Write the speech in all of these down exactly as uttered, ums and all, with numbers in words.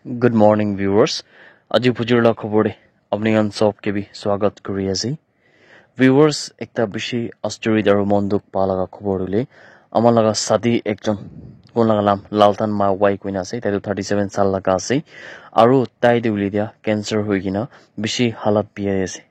Good morning, viewers. Aji phujur la khobor de apni khan sob ke bi swagat kuri ase. Viewers, ekta bishi astorit aru mon dukh pa laga khobor hule, ama laga sadi ekjon kun laga naam Laltan Ma Wai koina ase, tai tu thirty seven sal laga ase, aru tai tu hule dia cancer hoi kena bishi halat biya ase.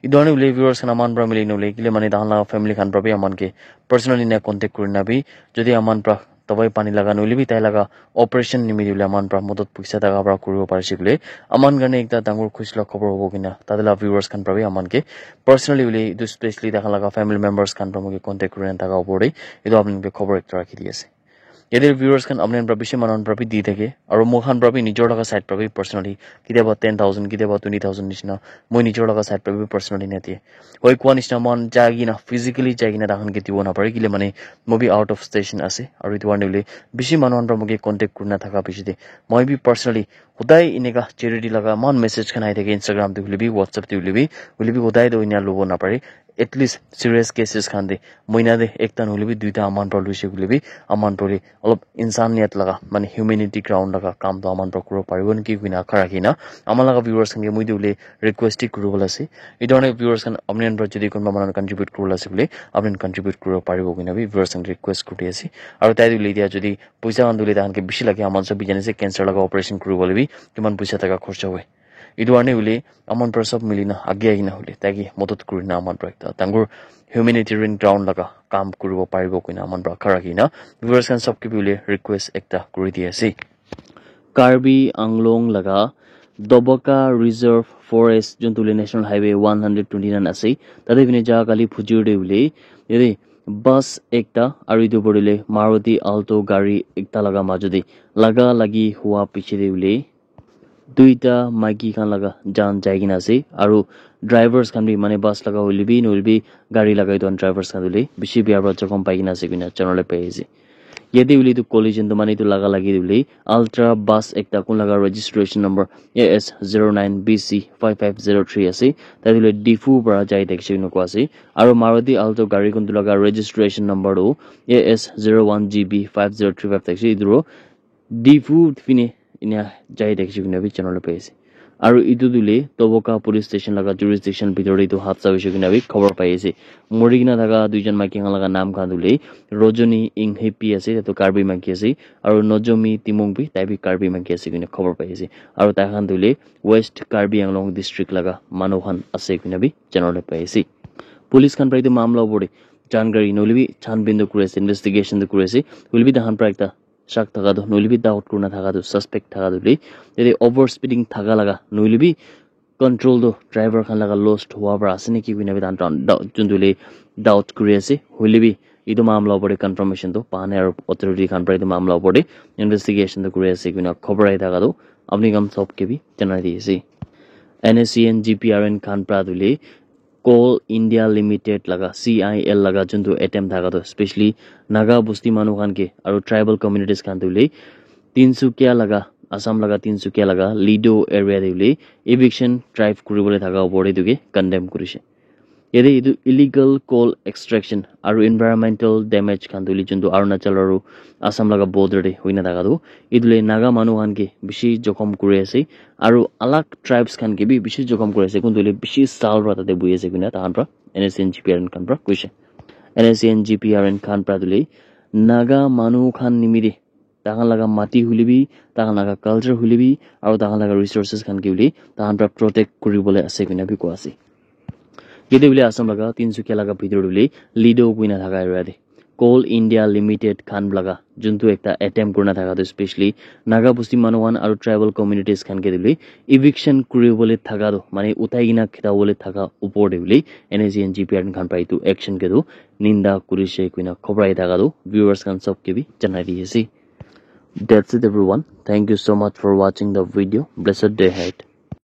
Etu karne hoile viewers khan aman para mili nahole kile mane tahan laga family khan para bi aman ke personally na contact kuri na bi, jodi aman para dawai pani laga nohoile bi tai laga operation nimite hoile aman para modot poisa thaka para kuribo parise koile aman karne ekta dangor khushi la khobor hobo koina tate la viewers khan para bi aman ke personally hoile etu specially tahan laga family members khan para moi ke contact kuri na thaka opor te etu apni khan ke khobor ekta rakhi di ase. Yate viewers khan apni khan para bishi manu khan para bi di thake aru moi khan para bi nijor laga side para bi personally kitiaba ten thousand kitiaba twenty thousand nishina moi nijor laga side para bi personally na diye. Hoi koa nishina moi khan jai kena physically jai kena tahan ke dibo na pare kile mane moi bi out of station ase aru etu karne hoile bishi manu khan para moi ke contact kuri na thaka bishi de moi bi personally hodai eneka charity laga eman message khan ahi thake Instagram te hoile bi WhatsApp te hoile bi hoile bi hodai toh ena lobo na pare. At least serious cases khan de moina de ekta nohoile bi duita aman para luise koile bi aman para olop insaniyat laga mane humanity ground laga kam toh aman para kuribo paribo niki koina akha rakhi na ama laga viewers khan ke moi tu hoile request hi kuribo la ase. Etu karne viewers khan apni khan para jodi kunba manu contribute kuribo la ase koile apni khan contribute kuribo paribo koina bi viewers khan ke request kuri ase. Aru tai tu hoile dia jodi poisa khan tu hoile tahan ke bishi lage aman sob bi jani ase cancer laga operation kuribo le bi kiman poisa thaka khorcha hoi. Etu karne hoile aman para sob mili na age ahi na hoile tai ke modot kuri na aman para ekta dangor humanitarian ground laga kam kuribo paribo koina aman para akha rakhi na viewers khan sob ke bi hoile request ekta kuri di ase. Karbi Anglong laga Doboka Reserve Forest juntu hoile National Highway one hundred twenty nine ase tate fine ja kali phujur te hoile yate bus ekta aru etu opor te hoile Maruti Alto gari ekta laga majo te laga lagi hua piche te hoile duita maiki khan laga jaan jai kena ase aru drivers khan bi mane bus laga hoile bi nohoile bi gari laga etu khan drivers khan hoile bishi bia para jokhom pai kena ase koina janabole pai ase. Yate hoile etu collision tu mane etu laga lagi tu hoile Altra bus ekta kun laga registration number A S zero nine B C five five zero three ase tai tu hoile Diphu para jai thakishe koina koa ase aru Maruti Alto gari kun tu laga registration number tu A S zero one G B five zero three five thakishe etu tu Diphu fine enia jai thakishe koina bi janabole pai ase. Aru etu tu hoile Doboka police station laga jurisdiction bitor te etu hadsa hoishe koina bi khobor pai ase. Mori kena thaka duijon maiki khan laga naam khan tu hoile Rojoni Inghepi ase tai tu Karbi maiki ase aru Nojomi Timung bi tai bi Karbi maiki ase koina khobor pai ase. Aru tai khan tu hoile West Karbi Anglong district laga manu khan ase koina bi janabole pai ase. Police khan para etu mamla opor te jankari nohoile bi chhanbin tu kuri ase, investigation tu kuri ase, hoile bi tai khan para ekta shak thaka tu nohoile bi doubt kurina thaka tu suspect thaka tu hoile yate over speeding thaka laga nohoile bi control tu driver khan laga lost hua para ase niki koina bi tahan doubt juntu hoile doubt kuri ase hoile bi etu mamla opor te confirmation tu pa nai aru authority khan para etu mamla opor te investigation tu kuri ase koina khobor ahi thaka tu apni khan sob ke bi janai di ase. N S C N G P R N khan para tu hoile Coal India Limited laga C I L laga juntu attempt thaka tu specially Naga Busti manu khan ke aru tribal communities khan tu hoile Tinsukia laga Assam laga Tinsukia laga Lido area te hoile eviction drive kuribole thaka opor te etu ke condemn kurishe. Yate etu illegal coal extraction aru environmental damage khan tu hoile juntu Arunachal aru Assam laga border te hoina thaka tu etu le Naga manu khan ke bishi jokhom kuri ase aru alag tribes khan ke bi bishi jokhom kuri ase kuntu hoile bishi saal para tate buhi ase koina tahan para N S C N G P R N khan para koishe. N S C N G P R N khan para tu hoile Naga manu khan nimite tahan laga mati hoile bi tahan laga culture hoile bi aru tahan laga resources khan ke hoile tahan para protect kuribole ase koina bi koi ase. Yate hoile Assam laga Tinsukia laga bitor te hoile Lido koina thaka area te Coal India Limited khan laga juntu ekta attempt kurina thaka tu specially Naga Busti manu khan aru tribal communities khan ke tu hoile eviction kuribole thaka tu mane uthai kena khitabole thaka opor te hoile N S C N G P R N khan para etu action ke tu ninda kurishe koina khobor ahi thaka tu viewers khan sob ke bi janai di ase. That's it everyone. Thank you so much for watching the video. Blessed day ahead.